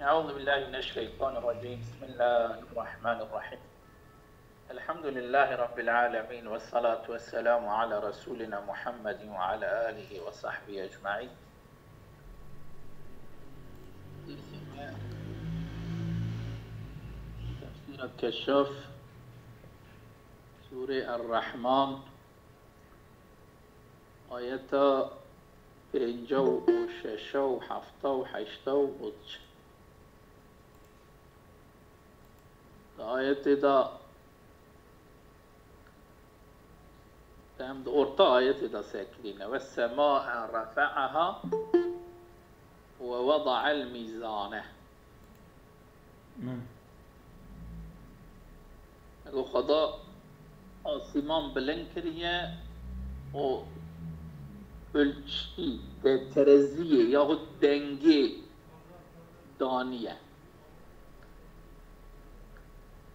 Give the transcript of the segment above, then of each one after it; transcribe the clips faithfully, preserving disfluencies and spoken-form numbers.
أعوذ بالله من الشيطان الرجيم. بسم الله الرحمن الرحيم. الحمد لله رب العالمين، والصلاة والسلام على رسولنا محمد وعلى آله وصحبه أجمعين. تفسير الكشاف، سورة الرحمن، آيتا پێنجا و شەشا و حەفتا و هەشتا و ئوچ. Di ayetê de, em di orta ayetê de sekirîne. والسماء رفعها ووضع الميزان. Ego Xweda asîman bilind kiriye û ölçî de tereziyê yahut dengê daniye.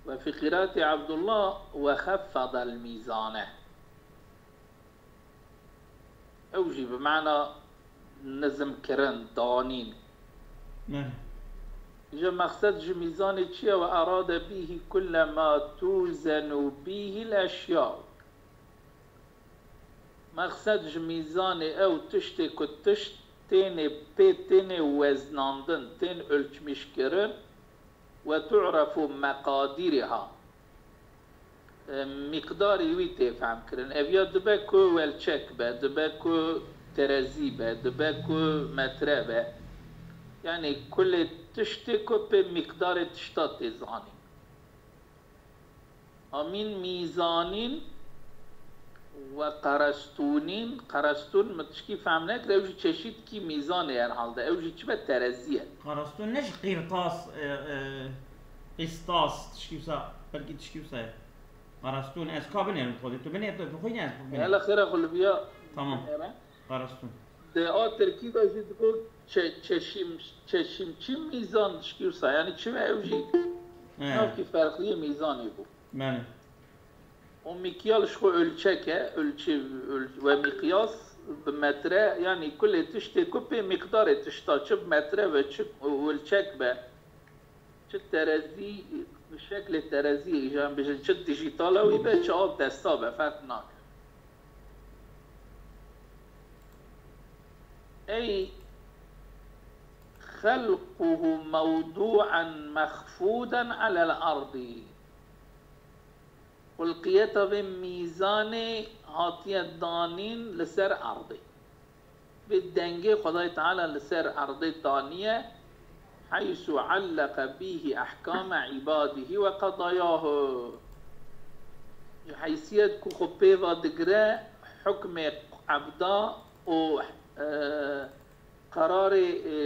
وفي قراءة عبد الله وخفض الميزان. Ew jî bi mana nizmkirin, danîn. Ji mexsed ji mîzanê çi ye? وأراد به كل ما توزن به الأشياء. Mexsed ji mîzanê ew tiştê ku tişt tênê pê tênê weznandin, tên ölçmîşkirin, وتعرف مقاديرها. E, mîqdarî wî tê fehmkirin. Ev ya dibe ku welçek be, dibe ku terezî be, dibe ku metre be. Yanî kulê tiştê ku pê mîqdarê tişta tê zanîn. Amîn mîzanîn ve qerestûnîn. Qerestûn min tişkî fehm nekir, ew jî çeşîtkî mîzanê herhalde. Ew jî çi be, terezî ye. Qarastûn ne ji qîrtas, e, e, qîstas, tişkî wisa, belkî tişkî wisa ye. Qarastûn, ez ka binêrim xwedê, tu binêr, tu xwînî ez binêrim. Hele xêra xwe li biya Tamam. binêre. Qarastûn. Di a tirkî de jî digot çe-, çeşîm-, çeşîmçî mîzan tişkî wisa. Yanî çi be ew jî He. navkî ferqliyê mîzanê bû. Belê. O mikyal ji xwe ölçek e, ölçü, öl-, ve mikyas bi metre, yanî kulê tiştê ku pê miqdarê tişta çi bi metre ve çi ölçek be, çi terezî, bi şeklê terezî, îjan bijin çi dijîtala wî be, çi av desta be, ferq nake. Ey خلقه موضوعا مخفوضا على الأرض. Xulqiyeta vê mîzanê hatiye danîn li ser erdê. Vê dengê Xwedayê Teala li ser erdê daniye, حيث علق به أحكام عباده وقضاياه. Ji heysiyet ku xwe pê ve digire hukmê ebda û, e, qerarê, e,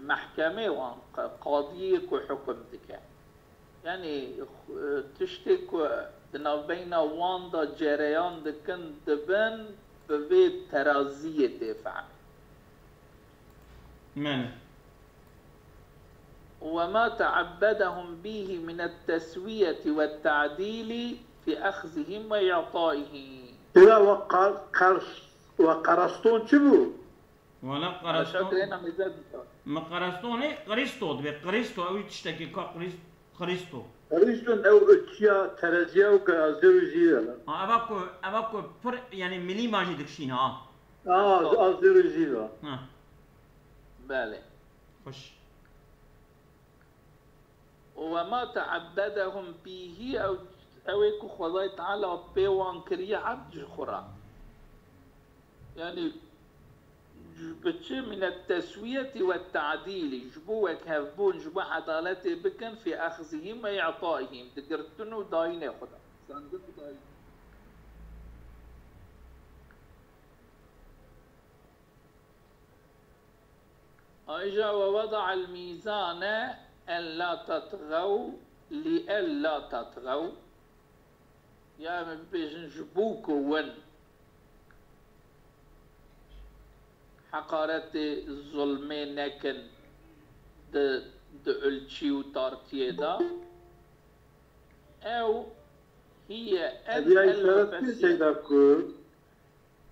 mehkemê wan, qa-, qadiyê ku hukum dike. Yanî, xu-, tiştê ku di navbeyna wan de cereyan dikin, dibin bi vê teraziyê tê fehmê. Mene. وما تعبدهم به من التسوية والتعديل في أخذهم وإعطائهم. Tira we qar-, qar-, we qaraston çi bû? Wala Qaraston. Aşağı kireyna mêze dîsa. Me Qarastonê Kristo dibe. Kristo, ew tiştekî ka Krist-, Kristo. Kristun ew ölçüya tereziya û ke azir û jî ve. Ha, eva ku, eva ku pir, yani milîma jî dikşîne, ha. Ha, azir û jî ve. Ha. Belê. Xweş. وما تعبدهم به، ew, ew ê ku Xwedayê Teala pê wan kiriye ebd ji xwe re. Yani, ji, bi çi? من التسوية والتعديل، ji bo wekhevbûn, ji bo edaletê bikin, في أخذهم وإعطائهم، di girtin û dayînê xwe de. Sendin û dayîn. Ayrıca ووضع الميزان ألا تطغوا لئلا تطغوا. Ya em bêjin ji bo ku win heqaretê, zulmê nekin di, di ölçî û tartiyê de. Ew hiye el, Hediya el işaret nefesiye. Seyda ku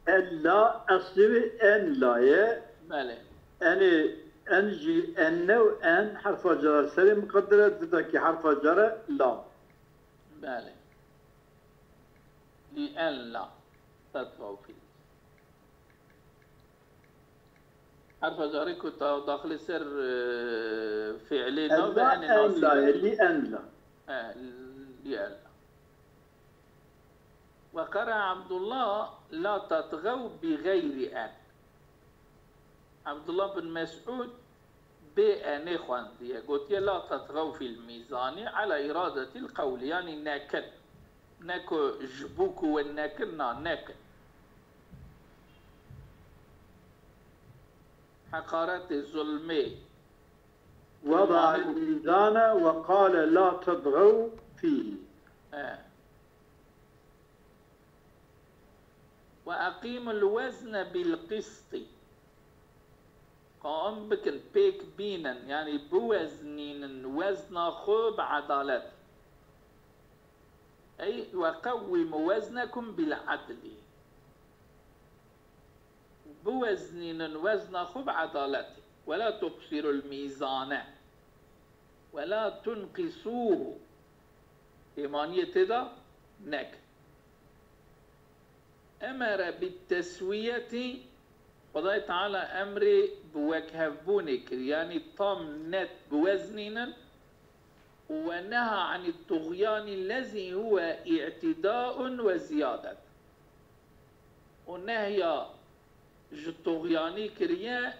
Ella, eslî wî en la ye. Belê. Enê En jî enne û en herfa cara serê miqedder e, didakî herfa cara lam. Belê. Li en la tetxew fî. Herfa carê ku ta daxilê ser, e, fiilê nabe, en la, en la, li en la. E, li en la. Ve qera Abdullah la tetxew bi gayri en. Abdullah bin Mes'ud bê enê xwendiye. Gotiye, "La tetxew fil mîzanî ala iradetil qewlî." Yanî nekin. Ne ku ji bo ku we nekin, na, nekin. Heqaretê, zulmê. Wada al mîzane ve qale, "La tetxew fî." E. "Ve eqîmul wezne bil qîstî." Qaim bikin, pêk bînin, yanî biweznînin wezna xwe bi edalet. Ey, "Ve qewwîmu weznekum bil edlî." Biweznînin wezna xwe bi edaletê. "Ve la tuqsirul mîzane." "Ve la tunqisûhu." Pêmaniyê tê de nekin. Emere bit teswiyetî, Xwedayê Teala emrê bi wekhevbûnê kir, yanî tam net biweznînin, "Ve neha anit tuxyanî lezî huwe î'tîdaun ve ziyadetun." Û nehya ji tuxyanî kiriye,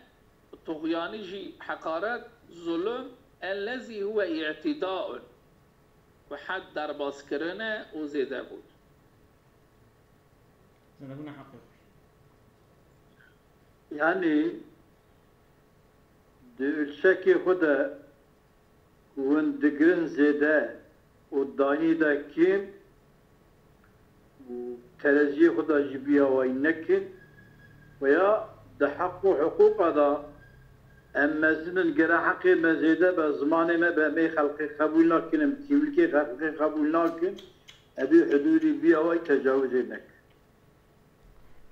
tuxyanî jî heqaret, zulm, ellezî huwe î'tîdaun, ku hed derbas kirine û zêdebûn. Zêdebûna heqê xwe. Yanî di ölçekê xwe de ku hûn digirin zêde û danî de kêm û tereziyê xwe de jî bîyawayî nekin, veya di heq û hiqûqa de em mezin in, gere heqê me zêde be, zimanê me be, em ê xelqê qebûl nakin, em kîmlikê xelqê qebûl nakin, evî hudûdî bîyawayî tecawizê nekin.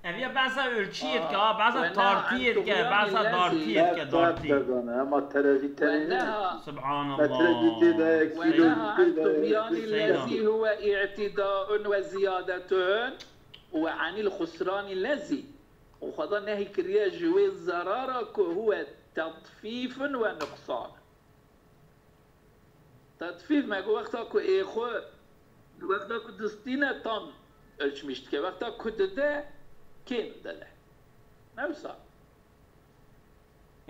Ev ya behsa ölçiyê dike, ha, behsa tartiyê dike, behsa dartiyê dike, dartî. Ama terezî tenê ne. Subhanallah. Metre dîtê de, kîlo dîtê de. Ve neha an tuxyani lezî huve î'tîdaun ve ziyadetun ve anil xusrani lezî. Û Xweda nehy kiriye ji wê zerara ku huve tedfîfun ve nuqsan. Tedfîf me ku wexta ku ê xwe, wexta ku distîne tam ölçmîş dike, wexta ku dide kêm dide. Ne wisa?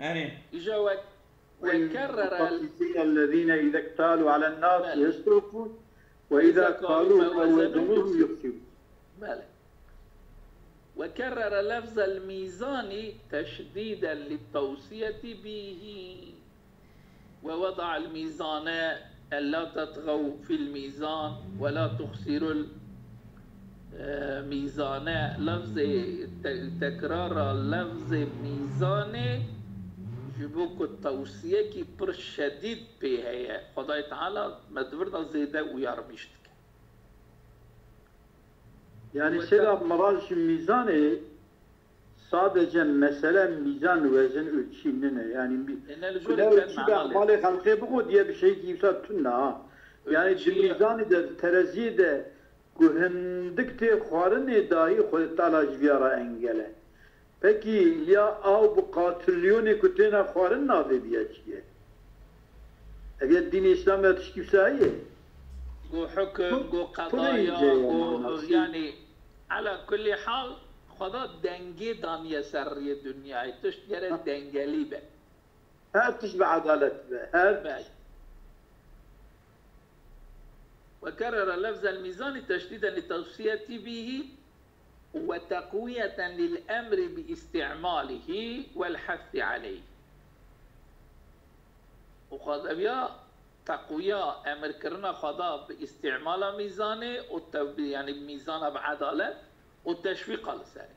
Erê. Îja wek, ve kerrere. المطففين الذين إذا اكتالوا على الناس يسرفون وإذا كالوهم أو وزنوهم يخسرون. Belê. وكرر لفظ الميزان تشديدا للتوصية به. ووضع الميزان ألا تطغوا في الميزان ولا تخسروا ال-، e, mîzane, lafzê te-, tekrara lafzê mîzanê ji bo ku tewsiyekî pir şedîd pê heye. Xwedayê Teala me di vir de zêde uyarmîş dike. Yani sêra miral ji mîzanê sadece mesele mîzan, wezin, ölçî nine. Yani mî-, Êne li jû ne ölçî be malê xelqê bixwe diye bir şey ki wisa tune ha. Yani di mîzanê de, di tereziyê de ku hindik tê xwarinê dahî Xwedê Teala ji viya re engel e. Pekî ya aw bi qatrilyonê ku têne xwarin navê viya çi ye? Ev ya dînê Îslam ya tiştî wisa heye? Go hukum, go qedaya, go, yanî, ala kullî hal, Xweda dengê daniye ser riyê dinyayê. Tişt gere dengelî be. Her tişt bi edalet be. Her tişt. وكرر لفظ الميزان تشديدا للتوصية به وتقوية للأمر باستعماله والحث عليه. Û Xweda ev ya teqwiya, emirkirina Xweda bi îstîmala mîzanê û tev-, yanî mîzana bi edalet û teşwîqa li serê.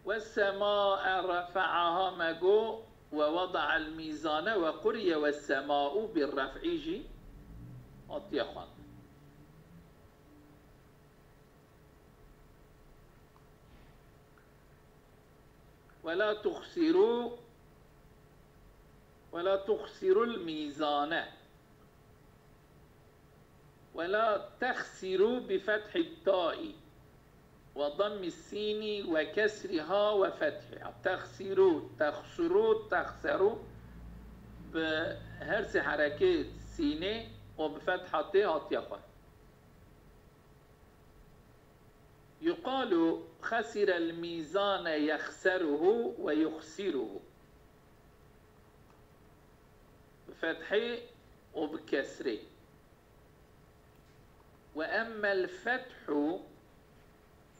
والسماء رفعها me got, ووضع الميزان وقرئ والسماء بالرفع jî hatiye xwendin. ولا تخسروا ولا تخسروا الميزان ولا تخسروا بفتح التاء وضم السين وكسرها وفتحها. تخسروا، تخسروا، تخسروا. Bi her sê herekê sînê û bi fetha tê hatiye xwend. يقال خسر الميزان يخسره ويخسره. Bi fethê û bi kesrê. وأما الفتح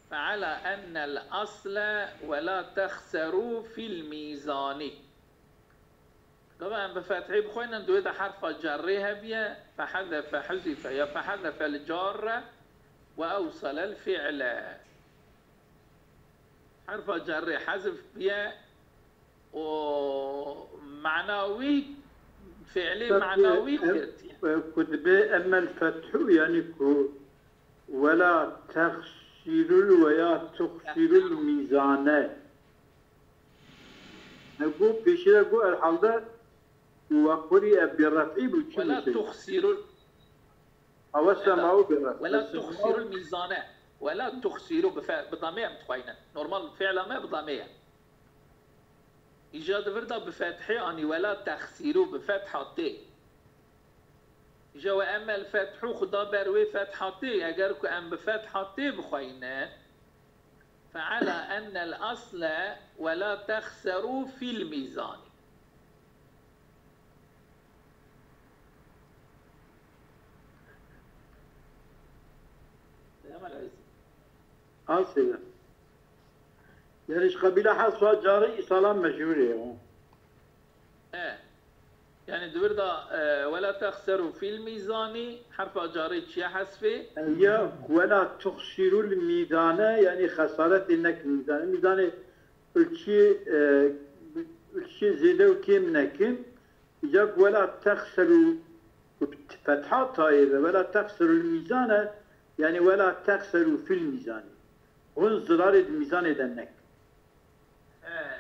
فعلى أن الأصل ولا تخسروا في الميزان. Gava em bi fethê bixwînin, di wê de herfa cerrê hebiye, فحذف، حذف، ya فحذف الجار وأوصل الفعل. Herfa cerrê hezf biye û mana wî, fiilê mana wî girtiye. Ku dibe أما الفتح, yanî ku ولا تخسروا ولا تخسروا الميزان. Got, pêşî de got, herhalde, وقرئ بالرفع bû, çi ولا تخسروا. Ew sema û bi ref. ولا تخسروا الميزان. ولا تخسروا bi fe-, bi damê em dixwayne. Normal fiila me bi damê ye. Îja di vir de bi fethê anî, ولا تخسروا bi fetha tê. Îja وأما الفتح, xuda ber wê fetha tê. Eger ku em bi fetha tê bixwayne, فعلى أن الأصل ولا تخسروا في الميزان. Asê. Yani ji qebîla hesfa carî îsalan meşhûr e. E. Yani di vir de, e, ولا تخسروا في الميزان, herfa carê çiye hesfê? Ya, ولا تخسروا الميزان, yani xesaretê nekin mîzanê. Mîzanê ölçüyê, e, ölçüyê zêde û kêm nekin. Ya ولا تخسروا, fetha tayê ve, ولا تخسروا الميزان, yani ولا تخسروا في الميزان. Hûn zirarê di mîzanê de nekin. He.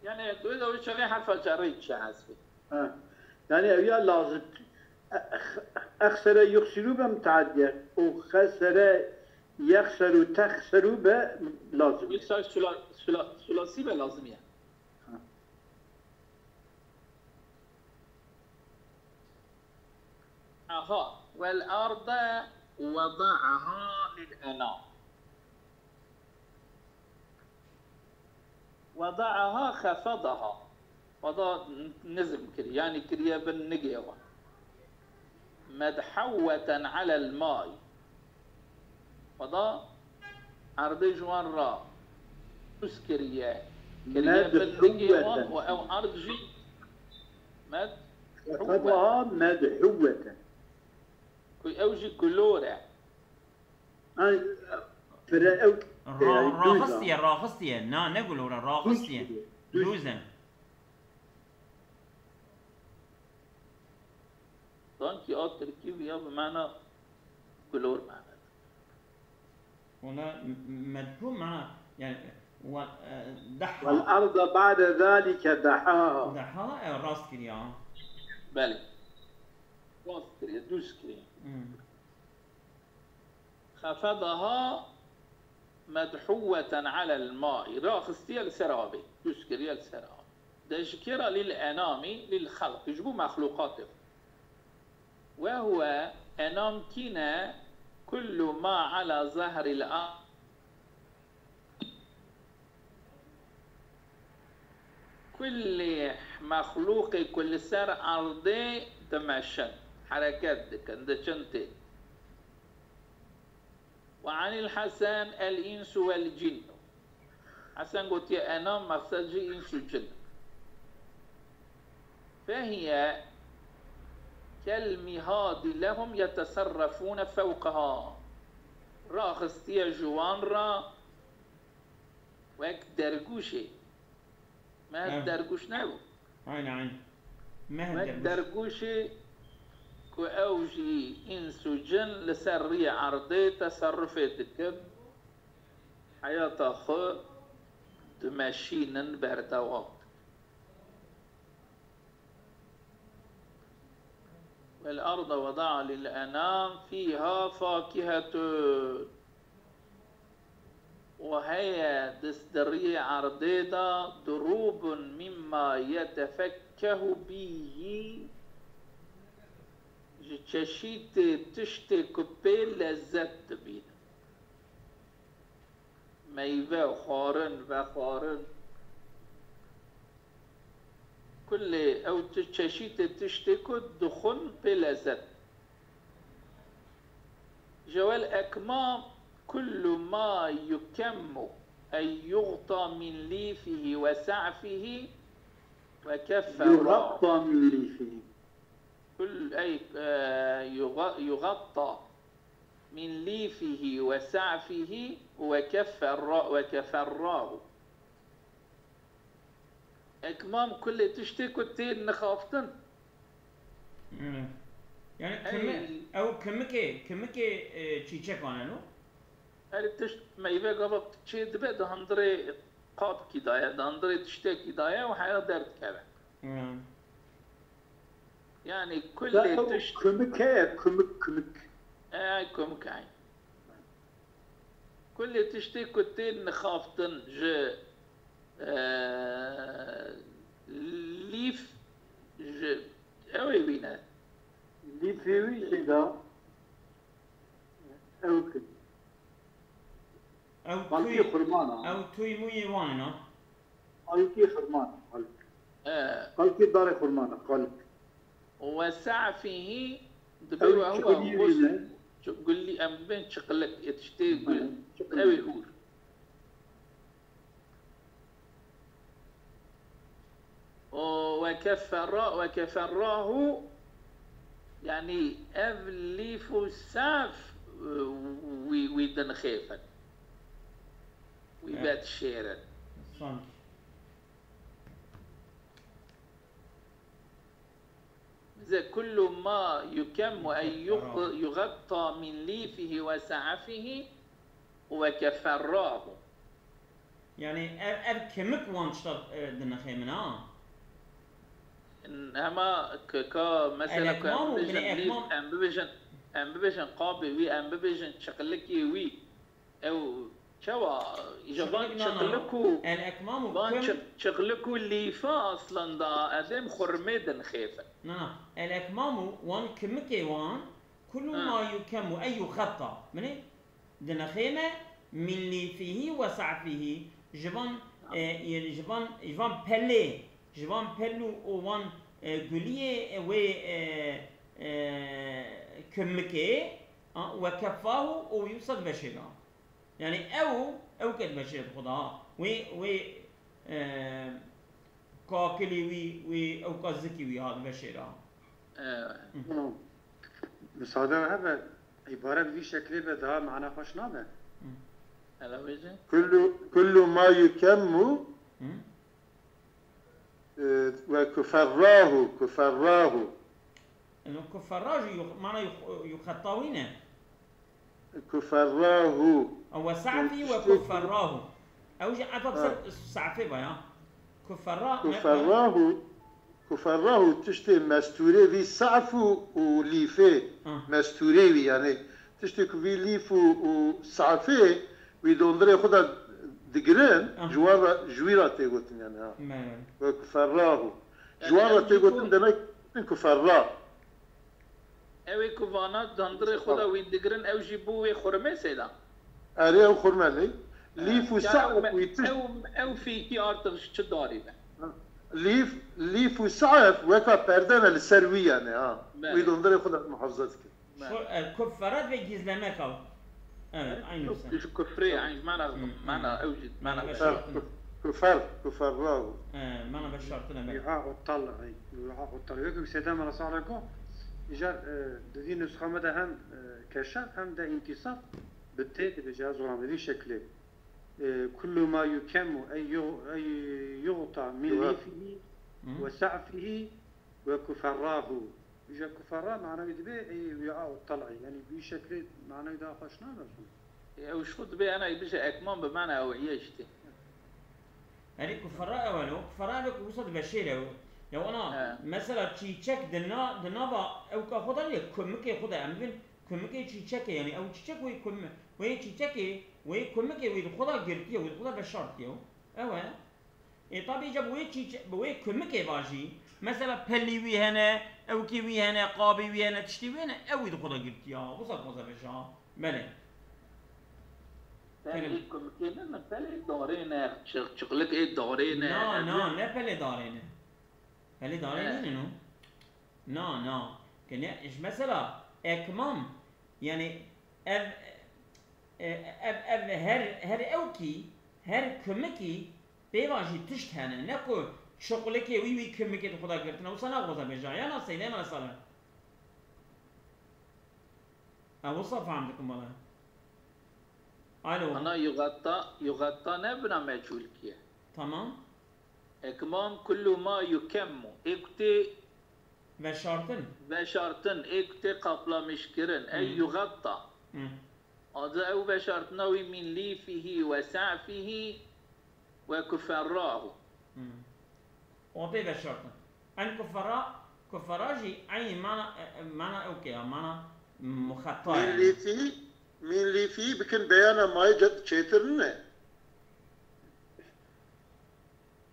Yani, tu da wê çaxê herfa cerrê çi hesbê. Ha. Yani, ev ya lazim. Exsere yuxsiru be mutaddiye. O xesere yexseru texseru be lazim. Wî say sula-, sula-, sulasi be lazim ya. Ha. Aha. والأرض وضعها للأنام. وضعها خفضها. Wada nizm kir, yani kiriye bin nigê wan. مدحوة على الماء. Wada erdê ji wan re dûz kiriye. Kiriye bin nigê wan û ew erd jî med-, خفضها مدحوة. Ku ew jî gulor e. Ay, pire ew, e, Ra-, dûz e. Raxistiye, raxistiye. Na, ne gulor e, raxistiye. Dûz e. Dûz e. Sankî a tirkî ya bi mana gulor mana. Ona m-, m-, medhû mana, yani, wa-, e, deha. والأرض بعد ذلك دحاها. Deha, e, rast kiriya. Belê. Rast kiriye, dûz kiriye. Hmm. خفضها مدحوة على الماء. Raxistiye li ser avê. Dûz kiriye li ser avê. De ji kê re? للأنام، للخلق. Ji bo mexlûqatê. وهو، enam kî ne? كل ما على ظهر الأرض. Kulê mexlûqê ku li ser erdê dimeşin, hereket dikin, diçin tê. وعن الحسن الإنس والجن. Hesen gotiye enam, mexsed jî îns û cin. فهي كالمهاد لهم يتصرفون فوقها. Raxistiye ji wan re wek dergûşê. Mehd dergûş nebû. Aynen, aynen. Mehd dergûş. Wek dergûşê ku ew jî îns û cin li ser rûyê erdê teserrufê dikin, heyata xwe dimeşînin, berdewam dikin. والأرض وضعها للأنام فيها فاكهة. Û heye di, di rûyê erdê de, ضروب مما يتفكه به, ji çeşîtê tiştê ku pê lezzet dibînin. Meyve, xwarin, vexwarin. Kulê ew ti çeşîtê tiştê ku dixwin pê lezzet. Ji wel ekmam kullu ma yukemmu ey yuxta min lîfihi ve sa'fihi ve keffe ra. يغطى من ليفه. Kul ey, e, yuga-, yugatta min lîfihi ve sa'fihi ve keferra-, ve keferrahu. Ekmam kulê tiştê ku tê nixaftin. Evet. Yani Ey. kimi-, ew kimikê, kimikê, e, çîçekan e no? Her tişt meyve gava çê dibe, di hundirê qabkî de ye, di hundirê tiştekî de ye û heya derdikeve. Hmm. Yani Ya kulê ew tişt, kumik heye, kumik, kumik. E, kumik heye. Kulê tiştê ku tên nixaftin ji, e, lîf, ji ew ê wî ne. Lîfê wî jî da ew kin. Ew Xalkê tûy-, xurman a. ew tûy mûyê wan in, ha? Xalkê xurman, xalk. E. Xalkê darê xurman a, xalk. Ve sa'fihî dibe Ew we huwa çiqilî gus-, wî ne? çi-, gulî, em bibên çiqlik, ê tiştê Hı, gul-, çiqilî. ew ê hûr. O ve keferra-, ve keferrahu, yani ev lîf û saf, e, wî, wî dinixêfin. Wî Evet. vedişêrin. Sanki. Ze kullu ma yukemmu en yug-, Keferrahu. yugatta min lîfihi ve sa'fihi ve keferrahu. Yani ev, ev kemik wan tişta, e, dinixê min, ha? Hema ke ka mesela El ku em ekmam û bibêjin bine lîf, ekmam. em bibêjin, em bibêjin qabê wî, em bibêjin çiqlikê wî. Ew çawa ji van Çiqlik, na, na, na. çiqlik û El ekmam û van kim- çi-, çiqlik û lîfa aslında edêm xurmê dinixêfin. Na, na. El ekmam û wan kimikê wan kullu Ha. ma yukemu ey yuxetta. Binê? Dinexême min lîfihî ve sa'fihî, ji van, Ha. e, ji van, ji van pelê, ji van pelû û wan, e, guliyê, e, wê, e, e, kimikê, a, ve keffahu û wî wisa diveşêra. Yani ew, ew ke diveşêre bi xwe de, ha. Wê, wê, e, kakilî wî, wê ew ka zikî wî ha diveşêra. E. Hı. Misade hebe, îbaret vî şeklê be daha mana xweş nabe. Hı. Hele wê jî? Kullu, kullu ma yukemmu Hı. e, ve kuferrahu, kuferrahu. Eno kuferra jî yux-, mana yux-, yuxetta wî ne? Kuferrahu. Ew ve sa'fî ve Tiştê ku- kuferrahu. Ew jî efa Ha. ser sa'fê be ya. Kuferra, Kuferrahu, kuferrahu tiştê mestûrê vî sa'f û, û lîfê Ha. mestûrê wî yani. Tiştê ku vî lîf û, û sa'fê wî dondirê xwe de digirin, Ah. ji wan re, ji wî re tê gotin yani ha. Belê. Ve kuferrahu. Ji Yani wan re ew tê jî gotin bû- demek kuferra. Ew ê ku vana dandirê xwe de wî digirin, ew jî bû wê xurmê seyda. Erê ew xurme lê. Lîf û Yani sa'f em, wî tişt. Ew, ew fîkî artık ji çi darî be? Lîf, lîf û sa'f weka perde ne li ser wî yani ha. Belê. Wî dondirê xwe de muhafaza dikin. Belê. Şu, e, kufferat ve gizlemek al. Evet, aynı sen. Ji kufrê, yani mana, Hmm, mana hmm. ew jî, mana Mana ew. Kufer, kufer, kufer rahu. E, mana be şartine be. Wi'a uttal, ay, wi'a uttal. Wek Seyda Mela Sala got, îcar, e, di vî nusxa me de hem, e, keşaf hem de întîsaf bi tê dibêje, zoran bi vî şeklê. E, kullu ma yukemmu ey yu-, ey yu'ta min Yu'ta. lîfihi Hı. ve sa'fihi ve kuferrahu. Îja kufera mana wî dibe ey wi'a û tel'î. Yanî bi wî şeklê mana wî daha xweş nabe. Ew ji xwe dibe ena bije ekmam bi mana ew'îye jî tê. Erê kufera ew e lo, kufera ev e ku wisa dibe şêr e. Ya wana, He. mesela çîçek di na, di nava ewka xwe de ye, kumikê xwe de em bibin, kumikê çîçekê, yanî ew çîçek wê kum-, wê çîçekê, wê kumikê wê di xwe de girtiye, wê di xwe de veşartiye. Ew e. Ê tabî îca bi wê çîçe-, bi wê kumikê va jî, mesela pelî wî hene, ewkê wî hene, qabê wî hene, tiştê wî hene, ew wî di xwe de girtiya. Wisa dixwaze veşa. Belê. Pelê Kerem. kumikê ne, ne pelê darê ne, çiq-, çiqlik ê darê ne. Na, na, ne pelê darê ne. Pelê darê He. nîne no. Na, na. Ke ne, ji mesela ekmam, yani ev, e, ev, ev her, her ewkî, her kumikî pêva jî tişt hene. Ne ku çiqlikê wî wî kumikê di xwe de girtine. Wisa naxwaze bêja. Ya na Seydê me Salih. Ew wisa fehm dikim bala. Alo. Ana yugatta, yugatta ne bina mecûlkî ye. Tamam. Ekmam kullu ma yukemmu. Ê ku tê Veşartin. veşartin, ê ku tê qaplamişkirin. Ey Hı. yugatta. Hı. Adı ew veşartina wî min lîfihî we sa'fihî we kuferrahu. Hı. O tê veşartin. En kufera, kufera jî eyn mana, e, e, mana ew ke ya, mana muxetta Min yani. lîfî, min lîfî bikin beyana mayê ce çêtir nine.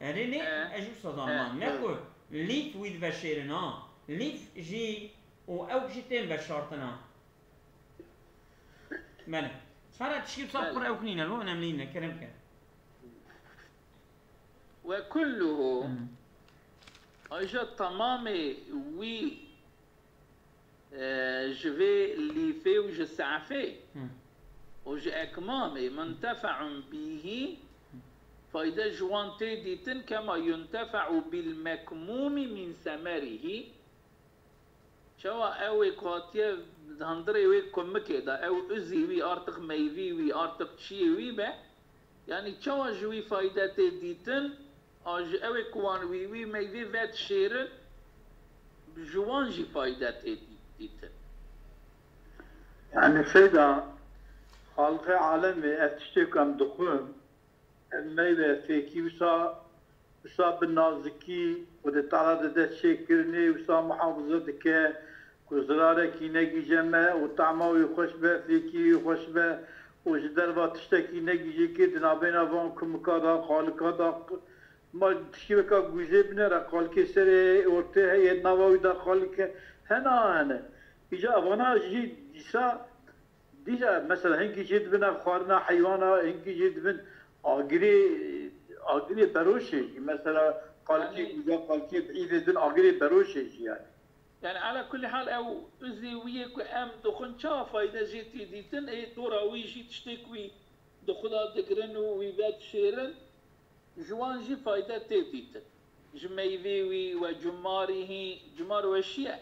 Erê nê, E, ez jî wisa e. zanim. Ne ku lîf wî diveşêrin ha. Lîf jî û ew jî tên veşartin ha. Belê. Hera tişkî wisa Belê. pir ew nîne, lo önemli nîne, kerem ke. Ve kulluhu. Hmm. Ayrıca tamamê wî e, ji vê lîfê û ji sefê Hı. û ji ekmamê muntefe'un bîhî fayde ji wan tê dîtin kema yuntefe'u bil mekmûmî min semerihî. Çawa ew ê ku hatiye di hundirê wê kumikê de, ew uzî wî artık meyvî wî artık çiyê wî be, yanî çawa ji wî fayde tê dîtin, a ji ew ê ku wan wî wî meyvê vedişêrin, ji wan jî fayde tê dî-, dîtin. Yanî Seyda, xalqê alemê ev tiştê ku em dixwin, ev meyve fêkî wisa, wisa bi nazikî Xwedê Teala dide çêkirinê, wisa muhafize dike ku zirarekî negihîje me û tama wî xweş be, fêkî wî xweş be û ji derva tiştekî negihîje kê di navbêna van kumika de, qalika de, Ma tişkî weka gûjê binêre, qalikê serê ortê heye, nava wî de qalik e, hena hene. Îca evana jî dîsa, dîsa mesela hinkî jê dibine xwarina heywana, hinkî jê dibin agirê, agirê beroşê jî. Mesela qalikê Yanî- gûja, qalikê bi îvê din agirê beroşê jî yani. Yani ala kulli hal ew uzê wî yê ku em dixwin çawa fayde jê tê dîtin, ê dora wî jî tiştê ku wî di xwe de digirin û wî vedişêrin, ji wan jî fayde tê dîtin. Ji meyvê wî we cumarî hî, cumar weşî ye.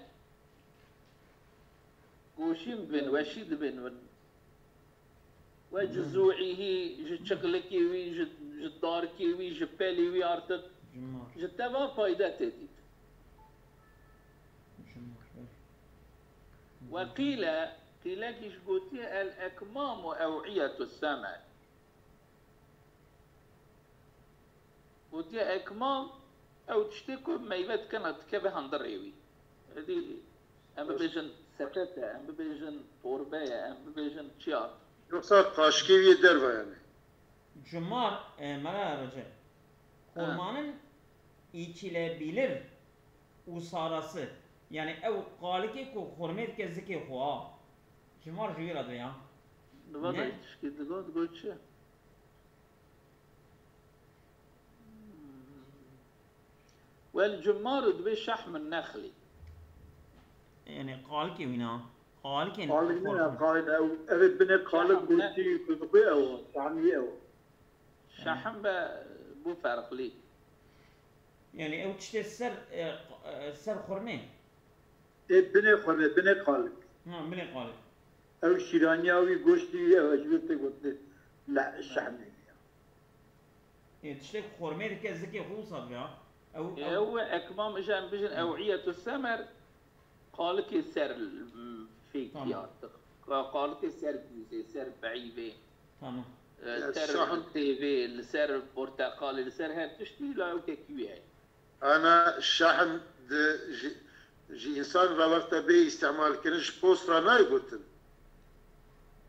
Goşîn dibin, weşî dibin win. We cizû'î hî, ji çiqlikê wî, ji, ji darkê wî, ji pelê wî artık Cumar. Ji te ve fayde tê dîtin. Cumar, belê. Ve qîle, qîlekî jî gotiye el ekmamu ew'iyetu semer. Gotiye ekmam, ew tiştê ku meyve dikena dikeve hundirê wî. Êdî em bibêjin sepet e, em bibêjin torbe ye, em bibêjin çi ya. Yoksa qaşkê wî yê derve yani. Cumar, e, Mela Recep. Xurmanın içilebilir usarası. Yani ew qalikê ku xurmê dike zikê xwe ha. Cumar ji wî re dibe ya. Li va Ne? de tişkî digot, got çi? Wel cumaru dibê şehmin nexlî. Yani qalikê wîna. Qalikê Qalik ne ya, qalik ev, ev ê binê qalik Şehmin ne? gotî, ku dixwê ew, tahmî ew. Şehim be bû ferqlî. Yani ew tiştê ser, e, e, ser xurmê. Ê binê xurmê, binê qalik. Ha, binê qalik. Ew şîraniya wî, goştî wî, ew ji vir tê gotinê le şehmê wî ya. Ê, tiştek xurmê dike zikê xwe wisa dibe. Ew, ew Ew ekmam ija em bijin ew'iyetu semer. Qalikê ser, m, fêkî Tamam. artık. Ka-, qalikê ser gûzê, ser beyvê, Tamam. e, Ya ser şahin. têvê, li ser porteqalê, li ser her tiştî layokekî wî heye. Ana şahin di ji, ji însan re wexta bê îstimal kirin ji post re nayê gotin.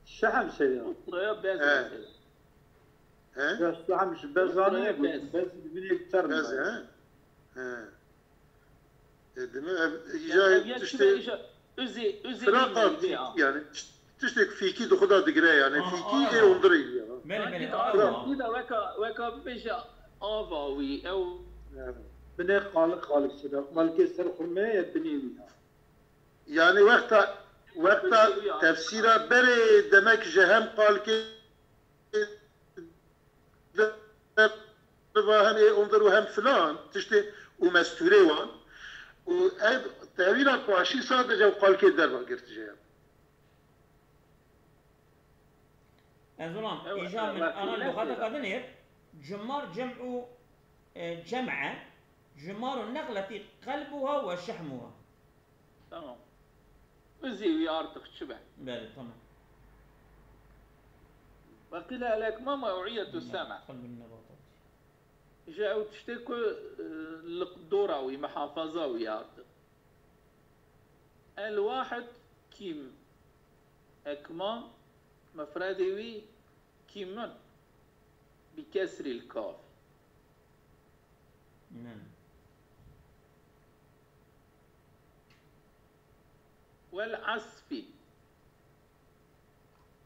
Şahin şey ya. Post re ya bez He. mesela. He? Ya şahin ji bezanê Post re ya gotin. bez. Bez binê ter Bez, he? He. E, dime, ev, Yanî îja ev ya tiştê çi be îja, üzê, üzê firaqa nî fîkî, ya. yani, tişt-, tiştek fîkî di xwe de digire, yani, Aha, fîkî ê aha. ondirê ya. Belê, belê, Sanki aha. fîkî de weka, weka bibêje ava wî, ew Yani. Binê qalik qalik çi de, qalikê ser xurmeyê ye binê wî ya. Yani, wexta, wexta Binê wî ya. tefsîra berê demek ji hem qalikê derva hem ê ondir û hem filan tiştê û mestûrê wan û ev tevîla paşî sadece ew qalkê derva girtije ya. Ez ulan, Ew, îja ew, min ew, ana ew, luxata ew. kadinê, cimar cem û, e, cem'e, cimar û neqletî qelbuha we şehmuha. Tamam. Bizî wî artık çi be? Belê, tamam. Ve qîle el ekma mew'iyetu seme. Qelbun nebatat. Ji ew tiştê ku, e, li dora wî, mihafaza wî artık. El wahid kîm. Ekma mefredê wî kîmin. Bi kesrî l kaf. Min. Wel asfî.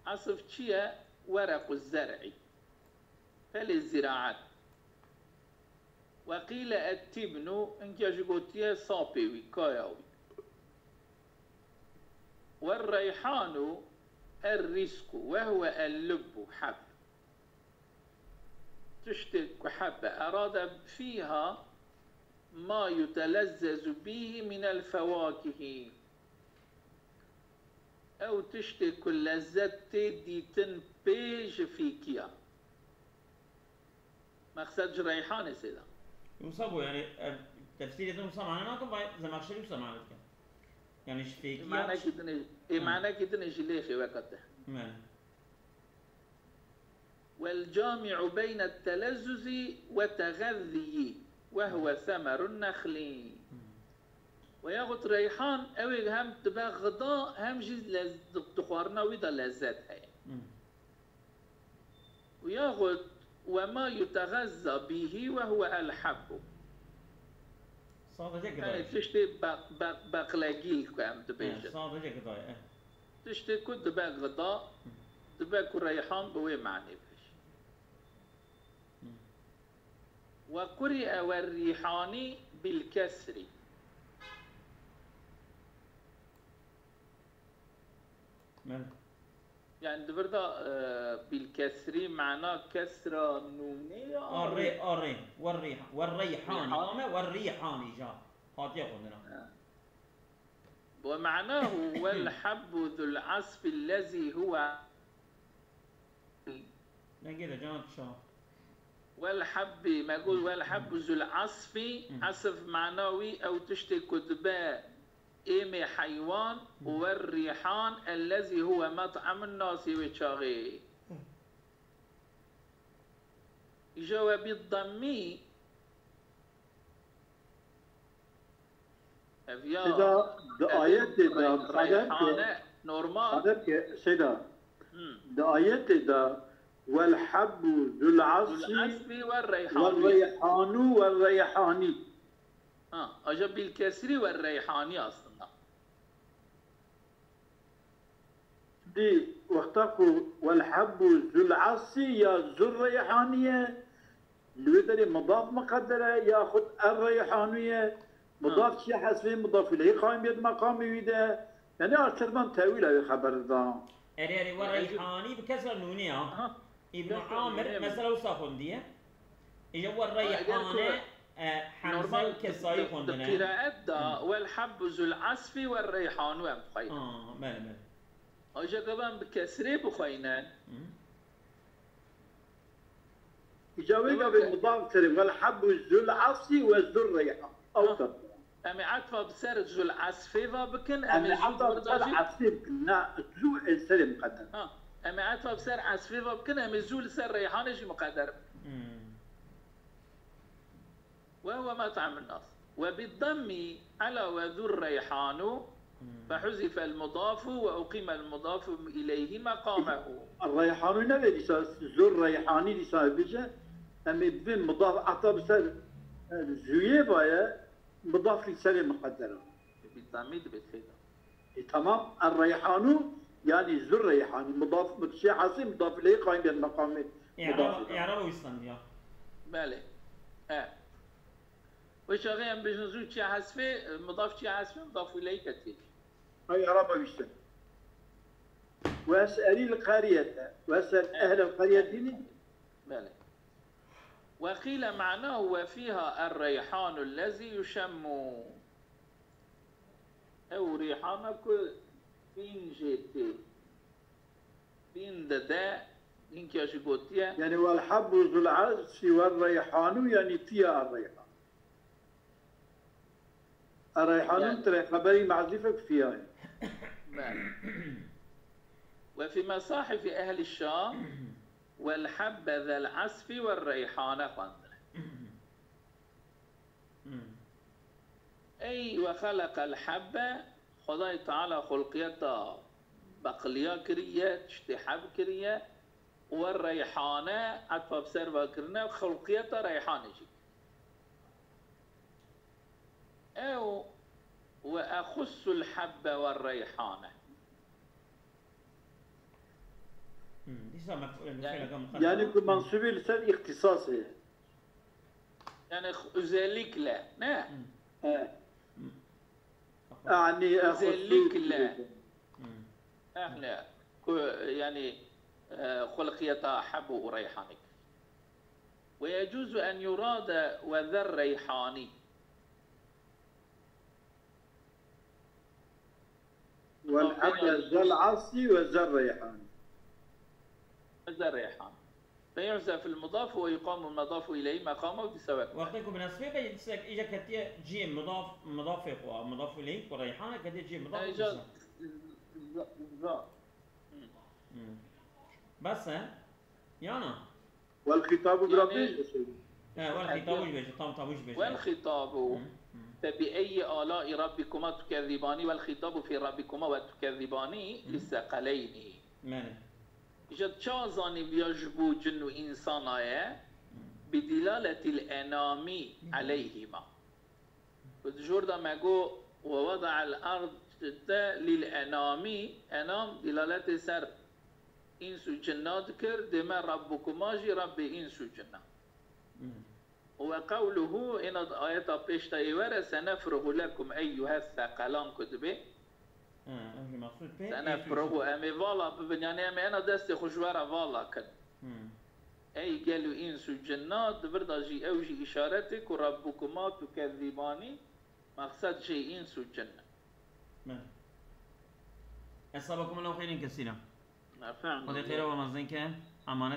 Asf çi ye? Werequ zer'î. Pelê ziraet. Ve qîle et tîbnu, inke jî gotiye sapê wî, kaya wî. Ve reyhanu er rîsku, ve huve el lubbu heb. Tiştê ku hebe, erade fîha ma yutelezzezu bîhî minel fewakihî. Ew tiştê ku lezzet tê dîtin pê ji fîkiya. Mexsed ji reyhanê sêda. Wisa bû, yani, ev tefsîrê din wisa mane nakin, vay Zemaxşerî wisa mane dike. Yani ji fêkiya Manekî dinê, ê Hı. manekî dinê jî lêxê weka te. Mane. Wel cami'u beyne telezzuzi ve tegazzî ve huve semerun nexlî. Hı. Ve yaxut reyhan, ew ê hem dibe xida, hem jî lez-, di xwarina wî de lezzet heye. Hı. Û yaxut, "Ve ma yutegezza bîhî ve huve el-habbu." Sadece Yani gıdayı. tiştê be-, be-, beqlegîl ku em dibêjin. Evet, sadece gıdayı, evet. Tiştê ku dibe gıda, Hı. dibe ku reyhan bi wê manê bêje. Hı. Ve quri'e ve rîhanî bil kesrî. Evet. Yani di vir de, e, bil kesrî mana kesra nûnê ya? Arê, arê. Werrî-, werreyhanî. Rîhan. Ame werrîhanî ja. Hatiye xwendina. Ha. Ve manahu vel habbu zul asfi lezî huve Dengê de can çawa? Wel hebbî, me got, wel hebbu zul asfî, Hı. asf mana wî ew tiştê ku dibe êmê heywan û Hı. wer rîhan ellezî huwe met'emun nasî wê çaxê. Hı. Îja we bî demmî, Ev ya, Seyda, di ev ayetê de, rey-, qadem ke, reyhane, normal. qadem ke, Seyda, Hmm. di ayetê de, "Wel habbu zul asfi Zul asfi ve wel reyhanu. reyhanu wel reyhani." Ha, aja bil kesri ve reyhani aslında. Dî wexta ku wel hebbu zul asî ya zur reyhanî ye, li wê derê midaf miqeder e, yaxud er reyhanu ye, midaf Hı. çi ye, hesbê midaf ileyhî qayim bê di meqamê wî de. Yanî artir van tewîla wê xeber dida. Erê, erê, we Yani, reyhanî bi kesra nûnê ya. Aha. Îbn Kesra Amir, nûnê mi? mesela wisa xwendiye. Îja we Ha, eger reyhane, ku e, Hemze normal û Kesayî di, di xwendine. qiraet da, Hı. "Wel habbu zul asfi ve reyhanu" em xweyne. Ha, bele, bele. Aja gava em bi kesrê bixweyne. Hı. Îca wê Ew gavê ke- mudaf kirê, "Wel habbu zul asfi ve zur reyhan." Ew Ha. kat. Em ê etfa bi ser zul esfê ve bikin, em Em ê ê zû heta li vir de ser jî. Esfê bikin, ne, zû ê serê miqeder. Ha, em ê etfa bi ser esfê ve bikin, em ê zû li ser reyhanê jî miqeder bikin. Hmm. وهو مطعم الناس. وبالضم علا وذو الريحان فحذف المضاف وأقيم المضاف إليه مقامه. Reyhanû nebe dîsa, zur reyhanî dîsa bêje. Em ê bibin mudaf, heta bi ser, e, zûyê vaye, mudaf li serê miqeder e. بالضم dibê têda. E, tamam. Er reyhanû, yani zur reyhanî, mudaf, mudaf, şey hasi, mudaf ileyhi qaim ben meqamê. I'rab, i'rab o istendiya. Belê. E. Wê çaxê em bêjin zû çiya hesfê, mudaf çiya hesfê, mudaf ileyhi ketî. Hay Araba wîstin. Wes erî li qeriyete. Wes er ehl el qeriyetî nî. Belê. وقيل معناه وفيها الريحان الذي يشم. Ew rîhana ku bîn jê tê. Bîn dide, hinkî jî gotiye. Yani wel habbu zul asfi wel reyhanu yani fiha er reyhan. Er reyhanun Yani. Tire xeberî mehzûfek fiha ye. Belê. وفي مصاحف أهل الشام والحب ذا العصف والريحان xwendine. Hmm. Ey وخلق الحب, Xwedayê Teala xulqiyeta beqliya kiriye, tiştê heb kiriye, û reyhane, etfa bi ser ve kirine, xulqiyeta reyhanê jî. Ew وأخص الحب والريحان. Hmm. Dîsa mef'ûl Yani- mef'ûl muqaddem. Yani ku mensûbî li ser îxtisasê ye. Yani özellikle, ne? Hmm. He. Hmm. Yani Özellikle. Hmm. Ehne, ku, yani, e, xulqiyeta heb û reyhanê. ويجوز أن يراد وذا الريحان. Wel habbe zel asfi ve zer reyhan. ذا الريحان. فيحذف المضاف ويقام المضاف إليه مقامه بسبب. Wextê ku bi nesbê be, îsek îca ketiye cî mudaf, mudafê xwe, mudaf ileyh ku reyhane ketiye cî mudaf Îca ileyh. za- za- Hmm. Bes e? Yana? Wel xitabu bira Yani- bêje şey. He, wel xitabu jî bêje, tam tabu jî bêje. والخطاب Hmm, hmm. فبأي آلاء ربكما تكذبان والخطاب في ربكما وتكذبان للثقلين. Belê. Îca çawa zanî viya ji bo cin û însana ye? بدلالة الأنعام عليهما. Bi dijor de me got, ووضع الأرض للأنام, enam dîlaletê ser îns û cinna dikir, dê me Rabbukuma jî Rabbê îns û cinna. Hmm. وقوله, êna ayeta pêş de ê were, سنفرغ لكم أيها الثقلان ku dibê. Ha, ew jî mexsûd pê. سنفرغ, em ê vala bibin, yani em ê êna destê xwe ji we re vala kin. Hmm. Ey gel û îns û cinna, di vir de jî ew jî îşaretê ku Rabbukuma tukezzîbanî, mexsed jê îns û cin e. Belê. Esabakum Allahu xeyrin kesîra. Efendim. Xwedê xêra we mezin ke, emanet